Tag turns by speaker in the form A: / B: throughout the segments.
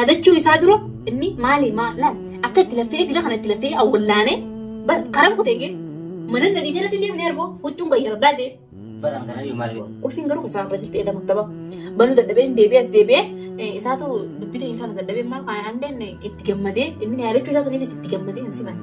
A: yaadachuu isaa dura inni maali maa laal akka itti laffee dila kana itti laffee awwallaanee bar karaa kutee gee mana na dhiisee natti deemnee arboo huccuun qayyaradhaa jee.
B: Baraan kana iyyuu maal beeku?
A: Qulfiin garuu isaa irra jirti edda maktaba. Banuu dadhabee deebi'ee as deebi'ee isaatu dubbii ta'e kana dadhabee maal kan deemne itti gammadee inni yaadachuu isaa saniifis itti gammadee hin siman.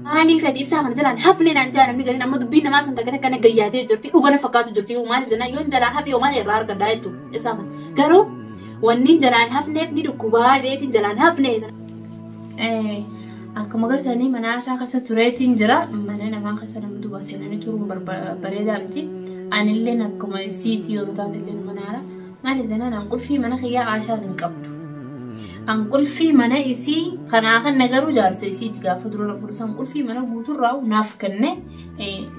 A: Maaliif ati ibsaa kana jalaan hafne naan jaa namni gariin amma dubbiin namaa san takka takka na gayyaatee jirti dhuga na fakkaatu jirti maaliif jennaan yoon jalaa hafe yoo maal irraa argadhaa jettu ibsaa kana. Garuu wanni jalaan hafneef ni dhukkubaa jeetiin jalaan hafne. Akkuma gartanii mana isaa keessa tureetiin jira. Mana namaa keessa nama duuba seenanii turuun bareedaa miti. Anilleen akkuma isiitii yoo taate illee mana haara. Maaliif jennaan an qulfii mana kiyyaa Aashaan hin qabdu. An qulfii mana isii kanaa kan garuu jaarsa isiiti gaafa dura na fuudhu qulfii mana guuturraa naaf kenne.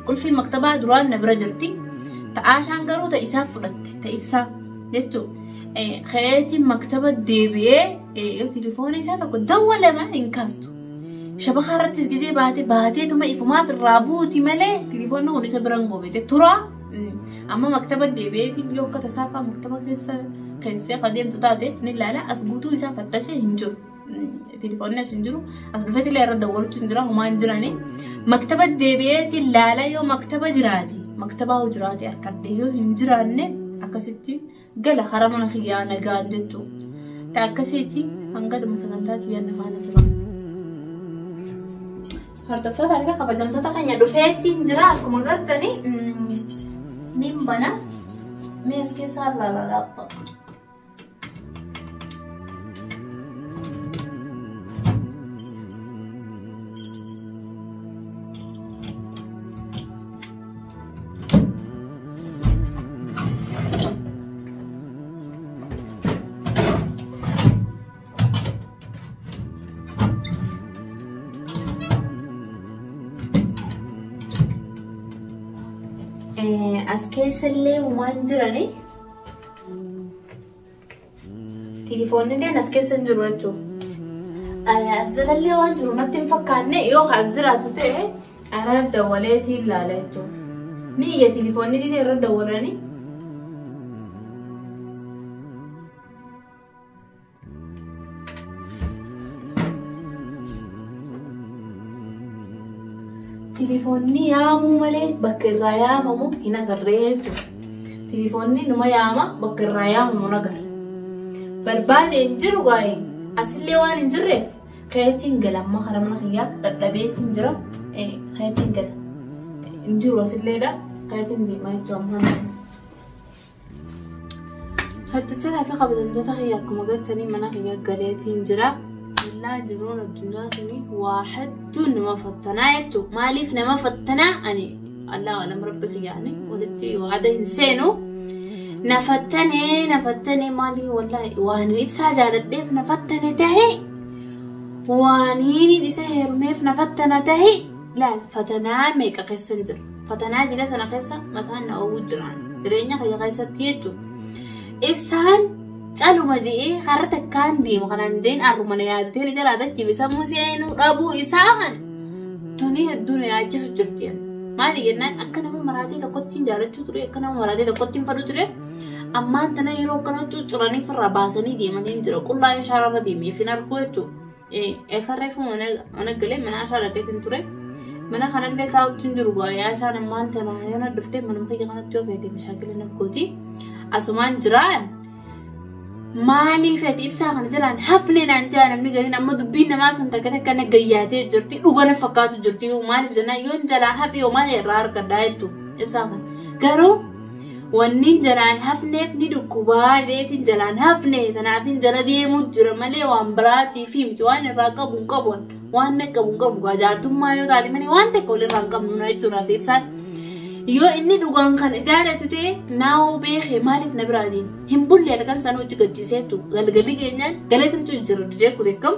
A: Qulfii maktabaa duraan na bira jirti. Ta Aashaan garuu ta isaaf fudhatte ta ibsaa jechuudha. Ka'eetiin maktaba deebi'ee yoo telefoona isaa tokko dawwalama hin kaastu. Shabakaa irrattis gizee baate baateetuma ifumaaf irraa buuti malee telefoonni kun isa bira hin goobite tura. Amma maktaba deebi'ee yoo akka tasaa fa'aa maktaba keessa keessee akka deemtu taate ni ilaala as guutuu isaa fattashee hin jiru. Telefoonni as hin jiru. As dhufeetillee irra dawwaluutu hin jira homaa hin jirani. Maktaba deebi'eeti ilaala yoo maktaba jiraate maktabaa hoo jiraate harkadhe yoo hin jiraanne akkasitti gala karaa mana kiyyaa nagaan jechuudha. Ta akkasiiti hanga dhuma sagantaa kiyyaan faana tura. Hordoftoota fi kabajamtoota keenya dhufeetiin jira akkuma gartanii niin bana mee as keessaa ilaalaa dhaabba. As keessallee waan jirani telefoonni illee as keessa hin jiru jechuudha. As jalallee waan jiru natti hin fakkaanne yoo as jiraatu ta'e irra dawwaleetii ilaala jechuudha. Ni iyya telefoonni gisee irra dawwalanii. Telefoonni yaamuu malee bakka irraa yaamamu hin agarree jechuudha. Telefoonni numa yaama bakka irraa yaamamu hin agarre. Barbaade hin jiru gaa'ee asillee waan hin jirreef kayeetiin gala amma karaa mana kiyyaa dadhabeetiin jira kayeetiin gala. Hin jiru asilleedha kayeetiin deemaa jechuudha amma. Hordoftoota fi kabajamtoota kiyya akkuma gartanii mana kiyya galeetiin jira. Illaa jiruun addunyaa tuni waa hedduu nama fattanaa jechuudha. Maaliif nama fattanaa ani Allah alam rabbi kiyyaani walitti waada hin seenu. Na fattanee na fattanee maali wallahi waan ibsaa jaaladheef na fattane tahe waan inni isa heerumeef na fattana tahe laal fatanaa meeqa keessa hin jiru. Fatanaa jira tana keessa mataan na oowwu jiraan jireenya kiyya keessatti jechuudha. Ibsaan caluma je'ee karaa takkaan deemu kanaan jeen arruma na yaadatee ni jalaa dachiibe sammuu seenuu dhabuu isaa kan tuni hedduu na yaachisu jirti. Maali jennaan akka nama maraatee tokkotti jaalachuu ture akka nama maraatee tokkotti fadhu ture ammaan tana yeroo akkana cuccuranii firraa baasanii deemanii jira qullaa yoo shaararra deemee fin arguu jechuudha. Efarreefu mana galee mana ashaa dhaqeetiin ture. Mana kanallee taa'utti hin jiru baay'ee ashaan ammaan tana yoo na dhuftee mana kiyya kanatti yoo feete mashaakila na gooti. Asumaan jiraan maaliif ati ibsaa kana jalaan hafne naan jaa namni gariin amma dubbiin namaa san takka takka na gayyaatee jirti dhuga na fakkaatu jirti maaliif jennaan yoon jalaa hafe yoo maal irraa argadhaa jettu ibsaa kana. Garuu wanni jalaan hafneef ni dhukkubaa jeetiin jalaan hafne tanaafin jala deemuu jira malee waan biraatii fi miti waan irraa qabu hin qabu waan na qabu hin qabu jaartummaa yoo taate malee waan takka walirraa hin qabnu na jechuudhaaf ibsaan. Yoo inni dhugaan kana jaalatu ta'e naawoo beekee maaliif na biraa deema? Hin bulle halkan sana hojii gajjiiseetu galgalli keenyaan galatamtu jira jechuudha beekamu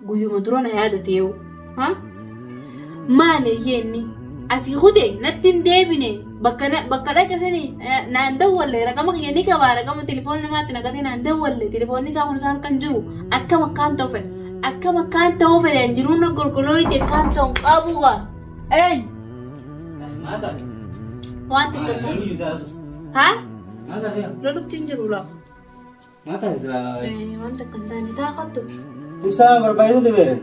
A: guyyuma dura na yaadate yoo. Maali yenni asii kute natti hin deebine bakka dhaqa sanii naan dawwalle raqama kiyya ni qabaa raqama telefoonni namaatti naqatee naan dawwalle telefoonni isaa kun isaan kan jiru akkam akkaan ta'u fedha akkam akkaan ta'u fedha hin jiruun golgolooyite akkaan ta'u qabu gaa. Eenyu?
B: Maal taate?
A: Waan xiqqoo.
B: Loluu jirta asu.
A: Haa?
B: Maal taate?
A: Lolutti hin jiru laa.
B: Maa taasisa?
A: Wanta akka hin taane taaqattu.
B: Ibsaa barbaadu dhibeere.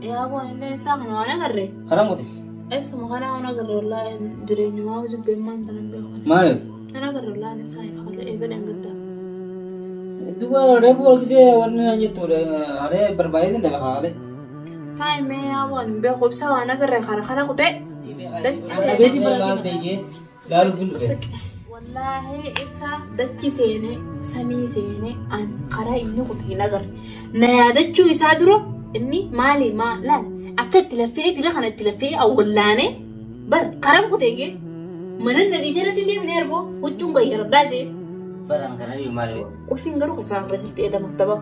A: Yaa bu'aan illee ibsaa kana waan agarre.
B: Karaa muti.
A: Ibsuma kana waan agarre wallaahi jireenyumaa jibbeen maan tanan beeku.
B: Maaliif?
A: Kan agarre wallaahi ibsaa ifa qal'ee fedhan gadda.
B: Duuba reefu warqisee wanni naan jettu halee barbaadee dhabe halee.
A: Taa'e mee yaa bu'aan beeku ibsaa waan agarre kana kana kutee.
B: Dhabeetii barbaadee laaluuf hin dhufe.
A: Wallaahi ibsaa dachi seenee samii seenee an karaa inni kutu hin agarre. Na yaadachuu isaa dura inni maali maa laal akka itti laffee dila kana itti laffee awwallaanee bar karaan kutee gee mana na dhiisee natti deemnee arboo huccuun gayyaradhaa jee.
B: Baraan kana maali?
A: Qulfiin garuu kan irra jirti eeda maktaba.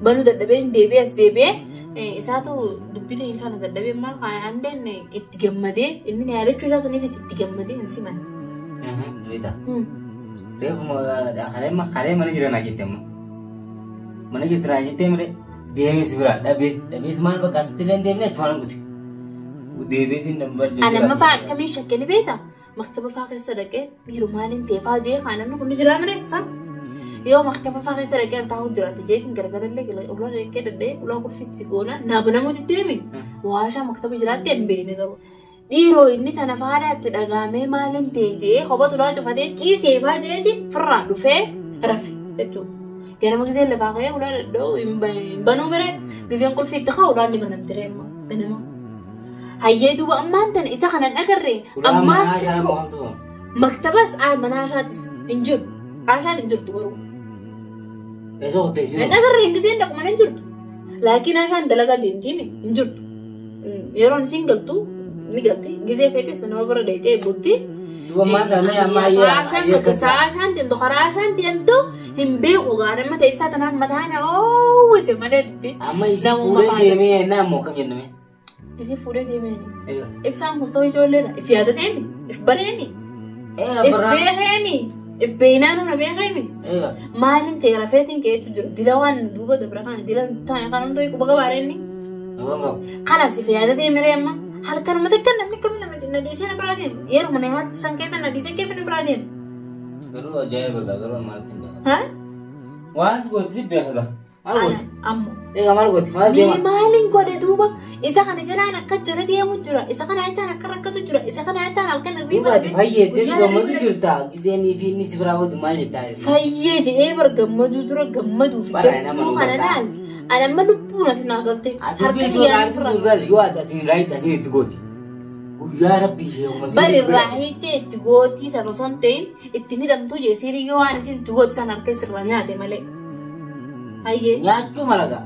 A: Banuu dadhabeen deebi'ee as deebi'ee isaatu dubbii ta'in kana dadhabee maal kaayaan deemne itti gammadee inni na yaadachuu isaa saniifis itti gammadee hin siman.
B: Beeta. Reefu halee mana jira naa jette amma. Mana jirti naa jettee malee deemees bira dhabee dhabeet maal bakka asitti illee hin deemne achumaan kuti. Deebiitiin barjaa.
A: Ani amma fa'aa akkamiin shakkee ni beektaa? Maktaba fa'aa keessa dhaqee dhiiru maaliin ta'e fa'aa jee kaan namni kun ni jira mire isaan. Yoo maktaba fa'aa keessa dhaqee taa'u jiraate jeetiin gargarallee ulaa dhaqee dadhee ulaa qulfitti goona naaf namooti deemi. Waashaa maktaba jiraatte hin beekne garuu. Dhiiroo inni tana faana itti dhagaamee maaliin ta'e jee kopha ulaa cufatee ciisee fa'aa jeeti firraa dhufee rafe jechuudha. Ganama giseen lafaa ka'ee ulaa dadha'u hin banuu mire giseen qulfii itti ka'u ulaan ni banamti reemma ganama. Hayyee duuba ammaan tana isa kanan agarre ammaas jiru maktabas mana ashaatis hin jiru. Ashaan hin jirtu garuu. Hin agarre giseen dhaqu mana hin jirtu. Laakiin ashaan dalagaa deemtiimi hin jirtu. Yeroon isin galtu ni galti gisee feetes nama bira deetee bulti.
B: Duuba ammaan tana amma hayyee
A: Ashaan deemtu karaa ashaan deemtu hin beeku gaara mata ibsaa tanaaf mataan oowwise malee dubbi.
B: Amma isin fuudhee deemee naa immoo kam jenname?
A: Isin fuudhee deemee ibsaan kun soo ijoolleedha. If yaadateemi, if bareemi, if beekeemi, if beeynaan na beekeemi. Maaliin ta'e rafeetiin keetu jiru dila waan duuba dabra kana dila taa'e kan hundoo quba gabaareenni. Kalas if yaadateemi reemma halkan mata kan namni kami na dhiisee na biraa deemu yeroo mana nyaata san keessa na dhiisee keessa na biraa deemu.
B: Garuu ajaa'iba garuu maalitti hin beeku.
A: Haa?
B: Waan si gooti si beeka. Maal gooti?
A: Ammoo.
B: Egaa maal gooti? Maal deema?
A: Maaliin godhe duuba isa kana jalaan akka jala deemu jira isa kana jechaan akka rakkatu jira isa kana jechaan halkan
B: hirriba. Duuba ati fayyeettee gammadu jirta giseenii fi inni si biraa boodu maal jettaa?
A: Fayyee jedhee bar gammaduu dura gammaduu fi gammachuu kana laal. Ani amma lubbuun as naa galte.
B: Harka kiyyaan yoo ati asiin raayit asiin itti gooti. Guyyaa rabbi ishee uumaa
A: Bari raayittee itti gootii sana osoo hin ta'in itti hidhamtuu jee sirii yoo waan isin itti gooti sana harka isirraa nyaate malee. Hayyee.
B: Nyaachuu mala gaa.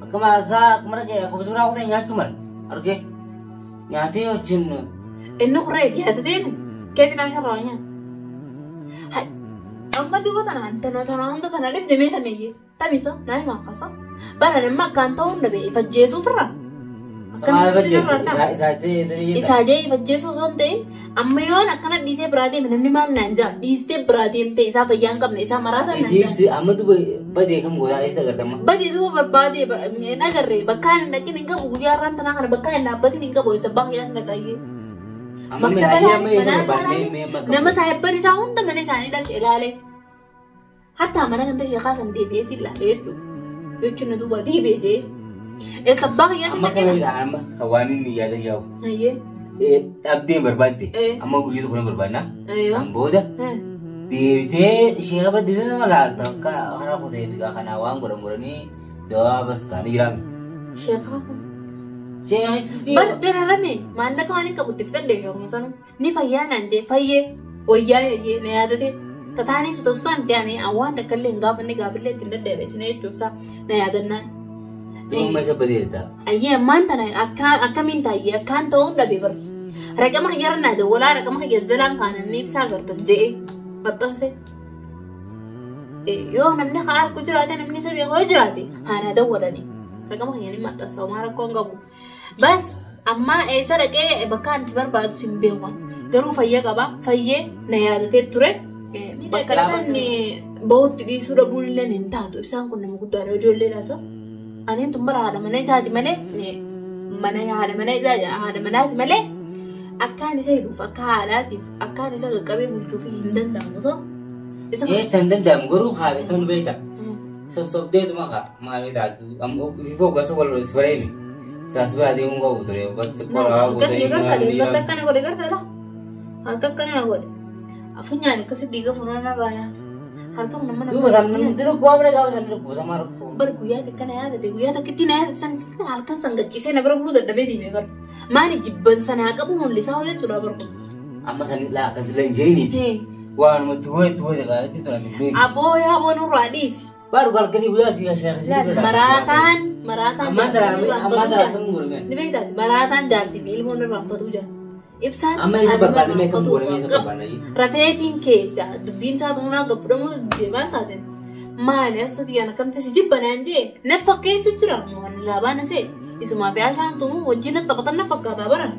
B: Akkuma isaa akkuma dhaqee akkuma suuraa kutee nyaachuu mala. Argee nyaatee wajjin.
A: Inni kurreef yaadateemi keefi naa sharraa nyaata. Amma duuba tanaan tana tana hunda tana dhibde mee tameeyyee tamisa naa himaa kaasa. Bara namni akkaan ta'uu hin dhabe ifajjeessuuf irraa. Isaa jee ifajjeessuu osoo hin ta'in amma yoon akkana dhiisee biraa deeme namni maal naan jaa dhiistee biraa deemte isaa fayyaa hin qabne isaa maraataa naan
B: jaa. Amma duuba badee kam gootaa eessa agartama?
A: Badee duuba barbaadee hin agarre bakka hin dhaqin hin qabu guyyaa har'aan tanaa kana bakka hin dhaabbatin hin qabu eessa baay'ee hin dhaqayyee. Nama saayibban isaa hunda mana isaanii dhaqe ilaale. Hatta mana kan ta'e sheekaa san deebi'eetti ilaale jechuudha. Jechuun duuba deebi'ee jee. Eessa baay'ee
B: Amma kana amma waan inni yaada yaa'u. Dhabdee barbaadde amma guyyaa tokko na barbaadna. San booda deebitee sheekaa bira deessisa nama laalta akka karaa kutee fi kanaa waan godhan godhanii dawaa bas kaanii jiraame.
A: Sheekaa. Bar dararame maallaqa waan hin qabu itti fitadhe sheekuma sana ni fayyaa naan jee fayyee wayyaa yayyee na yaadate tataanii suta sutaan ta'anii waan takka illee hin gaafanne gaafillee ittiin daddeebi'isne jechuudha na yaadannaan.
B: Duuba isa badeedha.
A: Ayyee ammaan tana akkamiin taayyee akkaan ta'uun dhabe bara. Raqama kiyyarra naa dawwalaa raqama kiyya jalaan kaanamni ibsaa agartan je'ee maxxanse. Yoo namni haa harku jiraate namni isa beeku yoo jiraate haa naa dawwalanii. Raqama kiyya ni maxxansa homaa rakkoo hin qabu. Bas amma eessa dhaqee bakka ani barbaadu sin beeku. Garuu fayyaa qaba fayyee na yaadatee ture. Bakka isaan bahutti dhiisuu dhabuun illee hin taatu. Ibsaan kun nama guddaadha ijoolleedhaasa. Ani tun bara haadha mana isaati malee mana haadha mana haadha manaati malee akkaan isa hidhuuf akka haadhaatiif akkaan isa qaqqabee bulchuuf hin danda'amu osoo.
B: Eessa hin danda'amu garuu haadha kan beekta. Sossobdeetuma kaa maal taatu amma ifoo gosa wal bareemi. Saas bira deemuu qabu ture. Bakka qoraa
A: Harka garta akkana godhe garta la. Harka akkana na godhe. Funyaan akkasi dhiiga funyaan irraa yaasa. Harka kun mana.
B: Duuba san dhukkubaa bira gaafa san dhukkuba sama rakkoo.
A: Bar guyyaa takka na yaadate guyyaa takkitti na yaadate san halkan san gachiisee na bira buluu dadhabee deemee bar. Maali jibban sanaa qabu mul'isaa hojjechuudha bar kun.
B: Amma san laa akkasillee hin jeeniiti. Waanuma tuwee tuwee ta'aa turan beeku.
A: Aboo yaa aboo nurraa dhiisi.
B: Baru halkanii guyyaa si shaakasii
A: Maraataan maraataan
B: Ammaan tana ammaan tana akkam godhame.
A: Ni beektaa maraataan jaartii fi ilmoon irraanfatuu jira. Ibsaan
B: Amma isa barbaadne mee akkam godhame isa barbaadne.
A: Rafeetiin kee dubbiin isaa xumuraa gad fudhamuu deemaa taateen. Maali asoo xiyyaan akkamti si jibbanaan jee na fakkeessu jira waan laabaan asee isumaa fi ashaan tunu wajjin na taphatan na fakkaataa baran.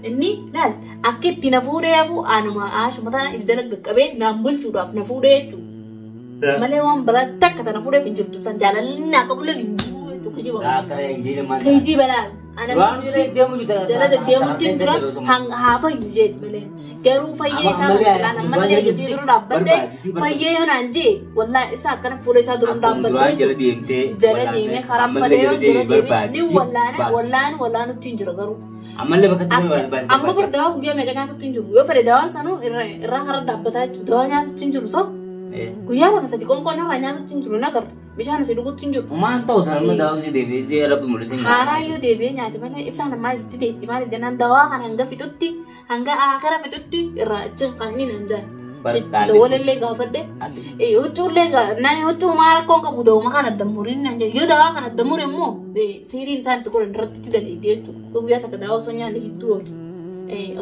A: Inni laal akka itti na fuudhee hafu anuma ashuma tana ibjala qaqqabee naan bulchuudhaaf na fuudhee jechuudha. Malee waan biraa takka tana fuudheef hin jirtu san jaalalli naa qabuleen hin jiru jechuudha kijiba.
B: Akkana hin jeeni maal.
A: Kijiba laal.
B: Waan jala deemu jira.
A: Jala deddeemutti hin jira haa fayyu jeeti malee. Garuu fayyee isaa silaan ammallee hojii dura dhaabbadhee fayyee yoo naan jee wallaahi ibsa akkana fuula isaa dura dhaabbadhee
B: Jala deemtee.
A: jala deemee karaa fadhee yoo jala deemee ni wallaana wallaanu wallaanutti hin jira garuu.
B: Ammallee bakka itti barbaadu.
A: Amma bar dawaa guyyaa meeqa nyaatutti hin jiru yoo fedhe dawaan sanuu irraa karaa dhaabbataa jechuudha dawaa nyaatutti hin jiru so guyyaa lama sadi qoonqoon irraa nyaatutti hin jiru nagarra bishaan asii dhugutti hin jiru.
B: Maan ta'u sana amma dawaa si deebi'ee si rabbi mul'isee.
A: Haaraa yoo deebi'ee nyaate malee ibsaan ammaa isitti deetti maali jennaan dawaa kana hanga fixutti hanga akara fixutti irraa achi kan inni nan jaa. Dawwalallee gaafadhe huccuullee naan huccuu maa rakkoon qabu dawuma kana adda muriin naan jedhe yoo dawaa kana adda mure immoo seeriin isaan itti qoran irratti itti daleetti jechuudha. Guyyaa takka dawaa osoo nyaanne jidduu oolu.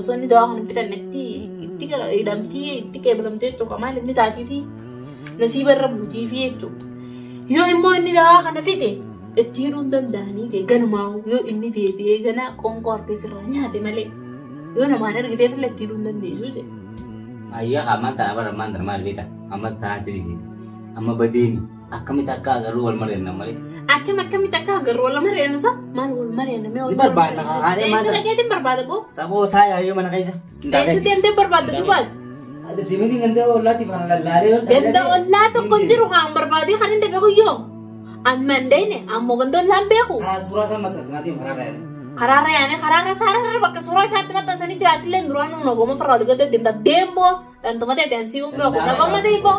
A: Osoo inni dawaa kana fixannetti itti hidhamtii itti qeebalamtee jechuudha maal inni taatii fi nasiiba irra buutii fi jechuudha. Yoo immoo inni dawaa kana fixe itti hidhuu hin danda'anii jee ganumaa yoo inni deebi'ee gana qoonqoo harka isirraa nyaate malee yoo namaan argiteef illee itti hidhuu hin dandeessu jee.
B: Ayyaa ammaan tana bara ammaan tana maal beektaa amma tanaatti dhiisi amma badeemi akkamitti akka agarru wal mari'anna malee.
A: Akkam akkamitti akka agarru wal mari'anna sa maal wal mari'anna mee wal
B: Ni barbaadna haadha maal
A: Eessa dhageetiin barbaada boo?
B: Saboo taayaa yoo mana keessa.
A: Eessa deemtee barbaadda dubaati?
B: Deemanii ganda ollaatti kana lallaalee.
A: Ganda ollaa tokko hin jiru haan barbaadee kan hin dhabe kuyyoo. Amma hin deene ammoo ganda ollaan beeku.
B: Karaa suuraa isaa maxxansinaatiin karaa yaa'e.
A: Karaarra yaane karaarra saararra bakka suuraa isaatti maxxansanii jiraatillee duraan nuun oguma farraa olii gadi deemta deemboo dhantuma ta'e ansii hin beeku dhaqama ta'e boo.